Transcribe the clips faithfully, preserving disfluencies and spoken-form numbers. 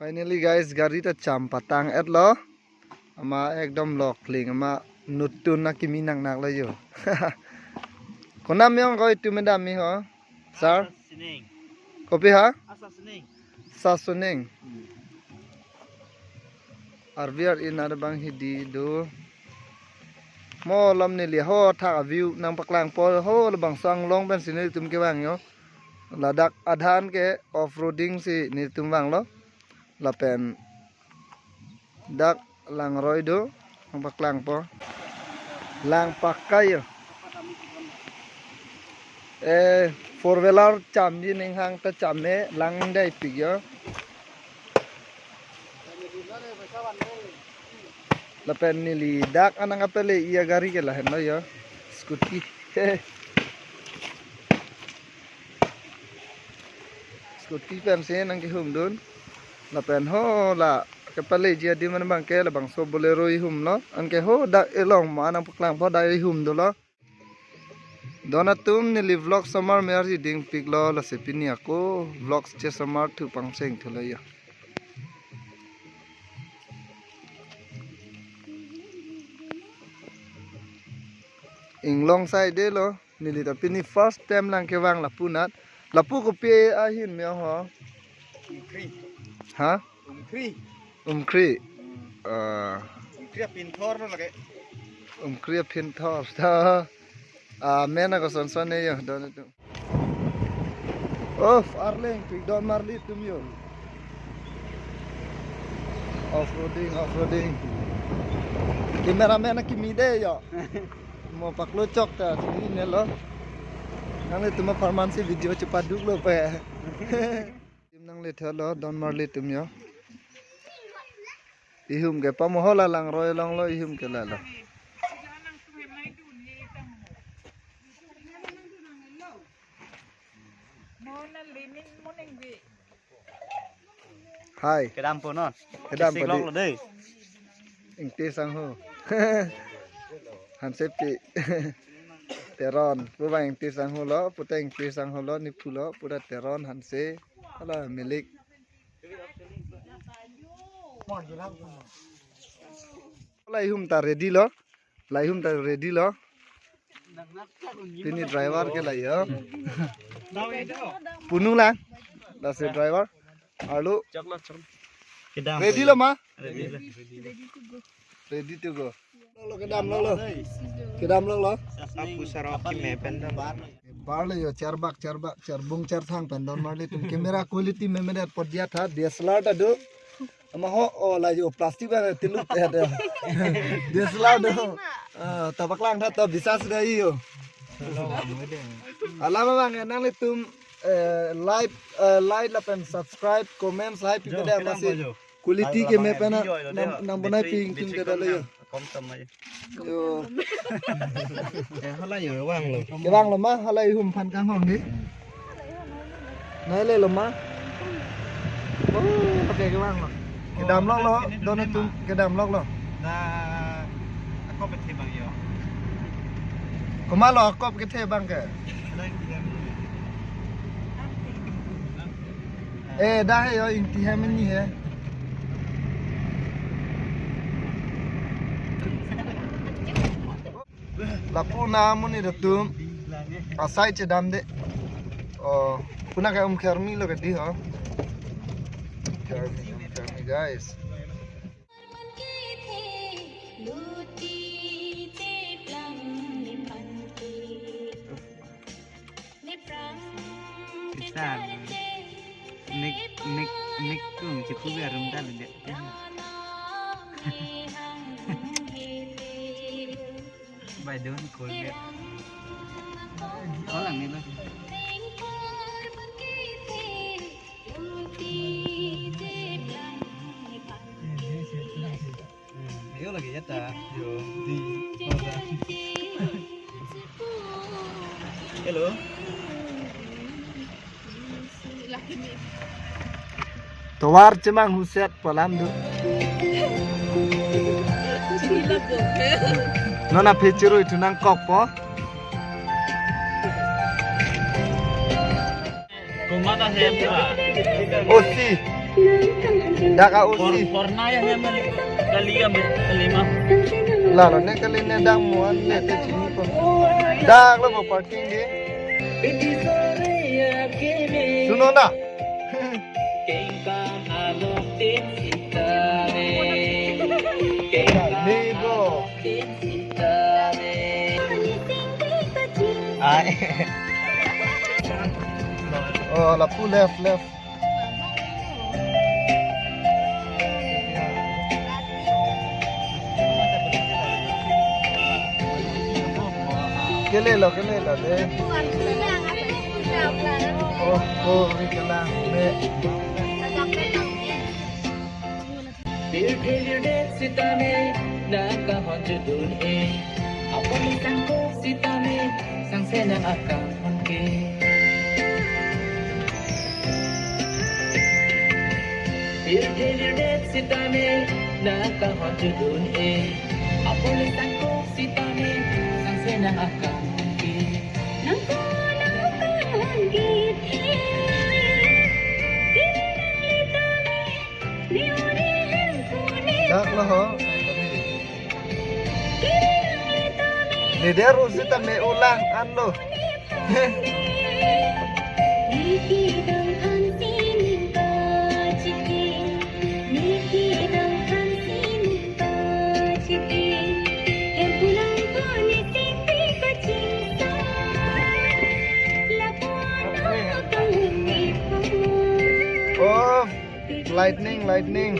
Finally guys, gari ta cham patang-etlo. Ama ekdom lokling, ama nutun na kimi nang nak lo yo. Konam yong ko itu medam mi ho? Sir? Asa Sining. Kopi ha? Asa Sining. Asa Sining. Arvi ar-i na bang hidi do. Mo lom neli ho thak a-view nangpaklangpo ho, labangso anglong pensi nelitum kevang yo. Ladak adhan ke off-roading si nelitum vanglo. Lapen dak langroi do, nangpaklangpo. Lang pakka yo. Eh, four wheeler chamji ninghang ta cham-e, lang dai pik yo. Lapen neli dak anang kapele-i agari ke lahenlo yo. Scooty. Scooty pensi nangkehumdun. Lapen ho la kepaleji adim an abang ke labangso Bolero ihumlo. Anke ho dak elong ma nangpaklangpo, dak ihum dolo. Don atum, neli vlog somar me arji dingpiklo, lasi pini ako vlog chesomar thu pangcheng thulo yo. Inglong side lo, neli ta pini first time nangkevang lapunat. Lapu kopi ahin me ho? Umkri. Ha? Umkri. Umkri. Hmm. Ah. Umkri apinthor lo lake. Umkri apinthor. Ta. Ah, mena ko son son ne yo, don atum. Oh, Arleng, pik don marli atum yo. Off-roading, off-roading. Cameraman na kimi de yo. Mo paklo chok ta, sini ne lo. Nanglitum apharman si video chepaduklo pe. Tim nanglethelo, don marli atum yo. Ihum ke pamohola langroi longlo, ihum ke lalo. Hi. Kedam po non. Kedam po di. Kesik longlo dei. Ingti sangho. Hansepi. Teron. Pu bang ingti sangho lo, puta ingti sangho lo, ni pulo, puta Teron Hanse. Hala milik. Lahei hum ta ready lo. Lahei hum ta ready lo. Pini driver ke lahei yo. Punu lang. Lasi driver. Arlo. Kedam. Ready lo ma? Ready lo. Ready to go. Lo kedam lo lo. Kedam lo lo. Apu sarok keme pen dam. Bar lo yo, charbak charbak charbung charthang pen don marli atum, camera quality memedet podiat ha, D S L R ta do. Ama ho, oh, la yo plastic bang tilut ya do. D S L R do. Ah, tabak lang tha to bisa sudah iyo. Alam abang ya, nanglitum, eh, like, eh, like lapen subscribe, comment, like, jo, pipede kedam masih. Jo. Quality keme pen nang, nang bonai ping ting dada lo yo. Kom tam aja. Yo. Eh, hala yo, vanglo. Kevanglo ma, hala ihum aphan kanghong di. Nai lelo ma. Oh, okay, kevanglo. Kedam lok lo, don atum kedam lok lo. Na, akop kethe abang yo. Komat lo akop kethe abang ke? Eh, dah he yo, ingti hem ini he. Lapu na amonit atum asai chedam de. Oh, puna ke Umkhermi lo ke di ho. Umkhermi, Umkhermi, guys. Bisa. Nik, nik, nik kum cukup ya rum dah lagi. By the way, cold beer. Orang ni lah. Ayo lagi ya ta. Yo, di. Hello. Tovar chemang huset polam do. Non aphi chirui thu nangkokpo. Komat ahem ta? Osi. Dak a-usi. Kor-, korna ya, ya, mali. Kali ya, mali. Kali ma. Lalo ne kali ne dak mo an ne te chinipo. Dak lo po parking di. Suno na. Ni bro. Ai. Oh, lapu left, left. Kelelo, kelelo, de. Oh, oh, ri kelang, de. Pirthe lirdet sitame nangkahon judun-e. Apor le sangkok sitame sangse nang akanghon ke. Pirthe lirdet sitame nangkahon judun-e. Apor le sangkok sitame sangse nang akanghon ke. Nangkahon akanghon ke. Dak lo ho. Leader usi tame ulang anlo. Oh. Lightning, lightning.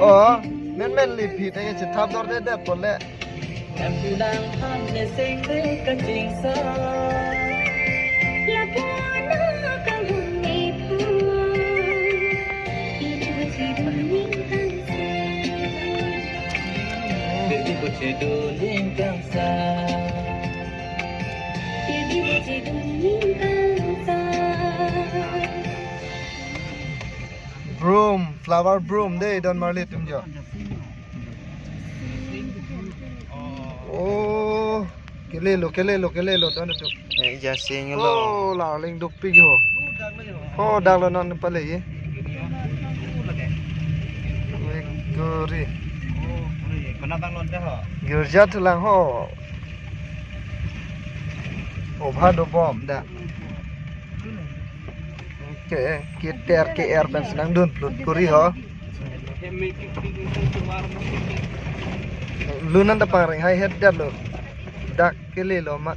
Oh, men men liphi te ke chithap dor de det pole. Broom, flower broom de don marli atum jo. Oh, kelelo, kelelo, kelelo don atum. Eh, ja sing lo. Oh, la ling dopik ho. Oh, dak lo non pale ye. Wek guri. Girja thulang ho. Obha dobom da. Ke, ke ter ke er pen senang dun plut kuri ho. Lunan da pangring hai het dat lo. Dak kelelo ma.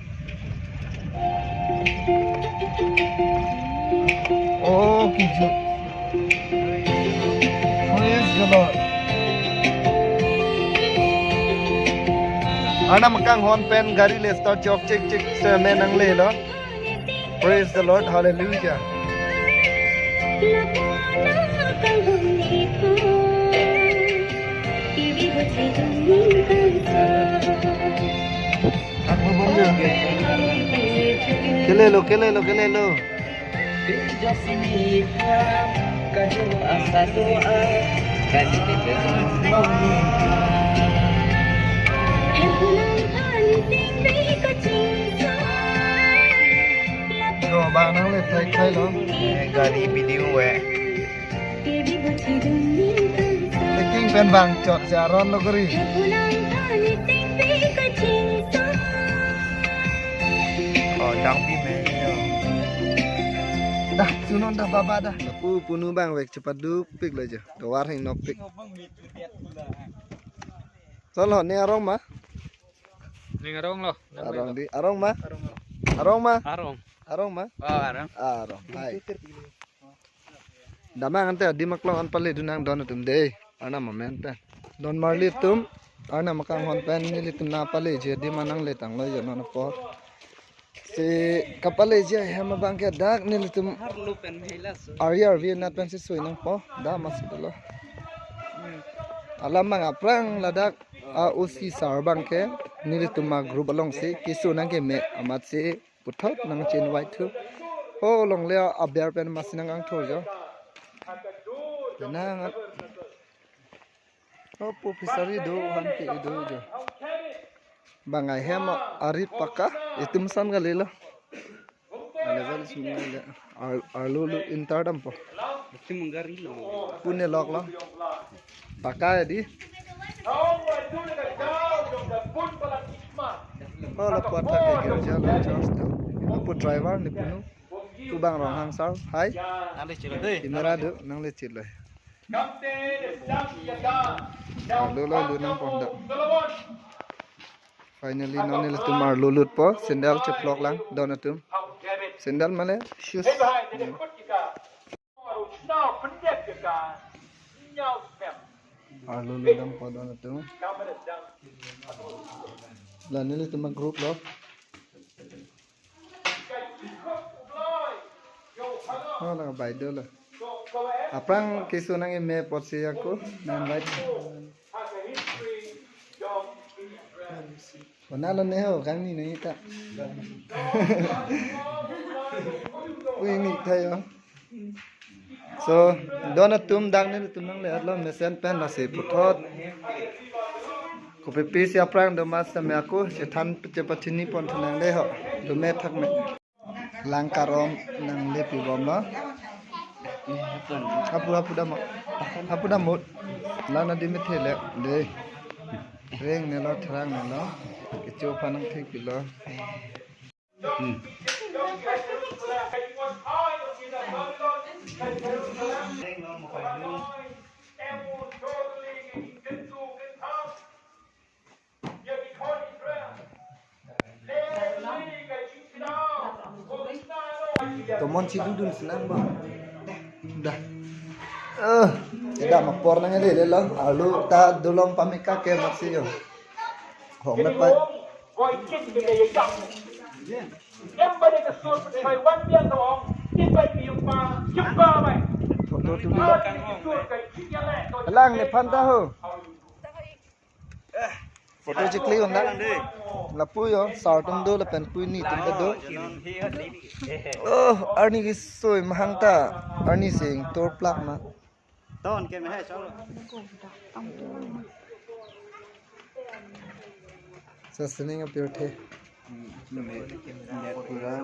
Oh, kiju. Praise the Lord. Arnam akanghon pen gari le start chok chik chik se me nanglelo. Praise the Lord. Hallelujah. Kelelo, kelelo, kelelo. Yo, bang nang le thai thai lo. Eh, gari video we. Taking pen bang chot si aron lo kori. Oh, dang pi me. Dah, sunon dah baba dah. Pu punu bang vek cepat dupik lo jo. Tovar hing nopik. Solo, ne arong ma? Ning arong lo. Arong di, arong ma? Arong lo. Arong ma? Arong. Arong ma? Oh, arong. Arong. Hai. Damang ante adim aklong an pale dunang don atum de. Arnam amen pen. Don marli atum. Arnam akanghon pen nelitum nangpaleji adim an nangle tanglo jo non apor. Si kapaleji ahem abang ke dak nelitum arvi arvi anat pensi sui nangpo. Dak masi dolo. Alam bang aphrang ladak a-usi sar bang ke nelitum a-group alongsi keso nangkeme amatsi puthot nangchi-invite thu. Ho longle aber pen masi nangkangthur jo. Nang Oh, po fishery do, han ke do jo. Bang ahem arit paka, itum san kalilo. Level sungai le. Ar-, arlo lo intar dampo. Itum gari lo. Pune lok lo. Paka di. Oh, la puat ke girja lo church do. Lapu driver ne punu. Kubang Ronghang sir. Hai. Nangle chilo dei. Camera do, nangle chilo. Arlo lo lo nangpon da. Finally, non nelitum arlo lutpo, sandal cheplok lang, don atum. Sandal mane, shoes. Arlo lut dampo don atum. La nelitum group lo. Oh, la bai do la. Aphrang keso nang-eme apotsi ako, nang invite. Ona lo ne ho, kangni nangji ta. Ui, ni thayo. So, don atum dak nelitum nangle-etlo mesen pen lasi puthot. Kopi pisi aphrang do mas tame ako, chethan chepachini pon thu nangle ho. Do me thak me. Lang karom nangle pibomlo. Hapu, hapu dam. Hapu dam mut. Lana di methele dei. Reng nelo, thrang nelo. Kecho aphan nangthek pilo. Hmm. Tomon si dudun senang ba. Dah. Eh, eda mapor nang ele lo. Arlo ta dolong pameka ke maksi yo. Hong na pa. Photo tuli lo. Lang nephan ta ho. Photo chikli unda. Lapu yo, sar atum do lapen puni atum ta do. Oh, arni kesoi mahang ta. Arni sing tor plak ma. Ton ke me hai chalo. Sa sining apir the. Hmm, me, me pura.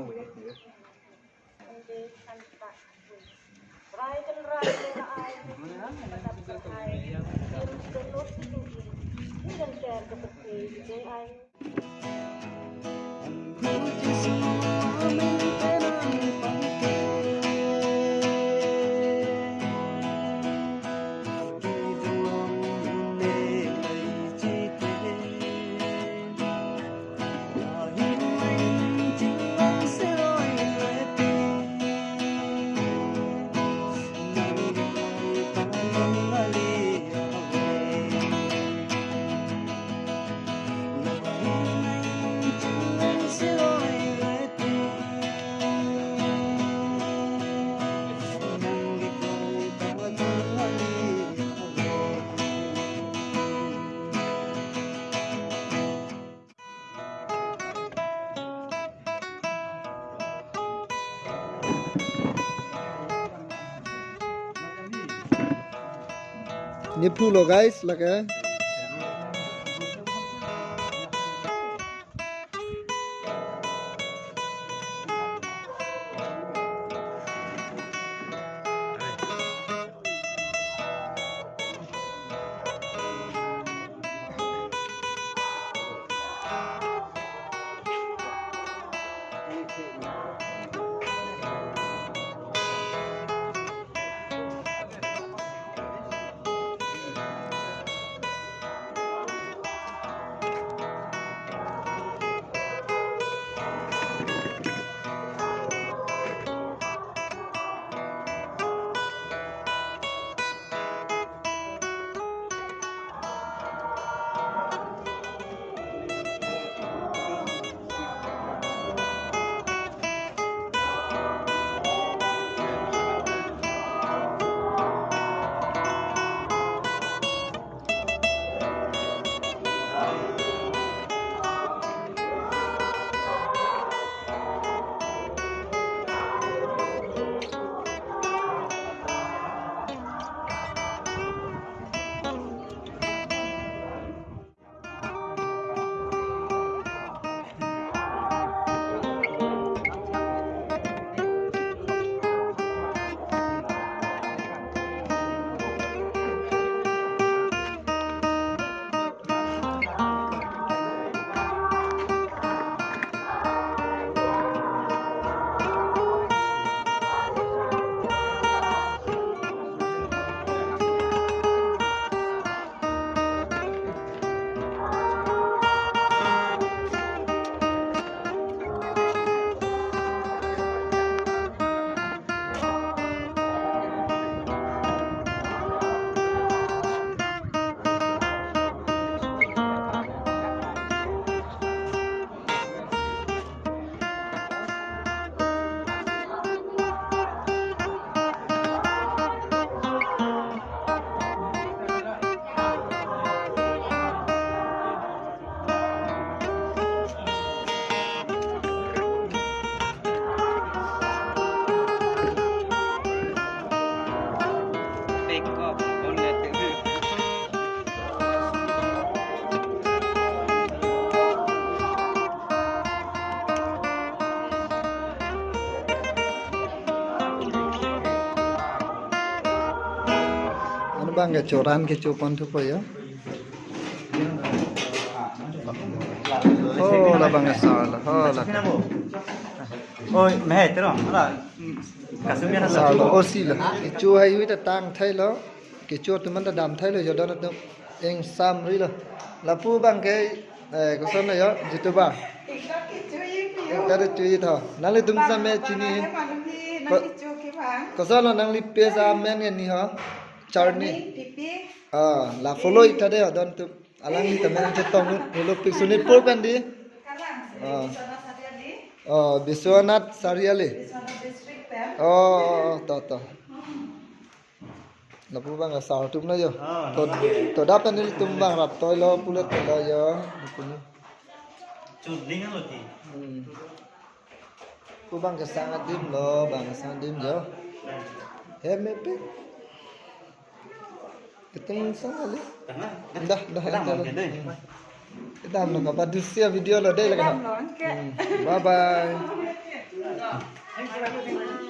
Nephu lo guys, lake. Bang kecho ran kecho pon thupo yo. Oh, labang asar lo. Oh, la. Oi, mehai tero, ala, kasumya na asar lo. Oh, si lo. Kecho heihui ta tang thailo. Kecho atum anta dam thailo, jodon atum ingsamri lo. Lapu bang ke, eh, koson lo yo, Jitu ba. Ekta kecho-i pi yo. Ekta kecho-i tho. Nanglitum same chini. Bang, bang, bang, bang, ko-, kecho ke bang. Koson lo nangli page amen ke ni ho? Charni. Charni, P P. Ah, la follow ik tha dei, don tu. Alangli ta men chetong nu, follow pik Sonitpur pen dei. Kalang, Ah. Biswanath Sariali. Oh, Biswanath Sariali. Biswanath district pen. Oh, oh, oh, to, to. Lapu bang asar atum lo yo. Oh, To, lapu. To da pen nelitum bang rap toi lo pulo to lo yo. Chudling lo ti. Hmm. Pu bang kesang adim lo, bang kesang adim yo. He me pi. Keteng sang kali. Tama. Dah, dah, Kedam dah, lo dah. Kedai. Hmm. Kedam lo, kapadun si video lo dei lagi. Kedam lo, oke. Hmm. Bye bye.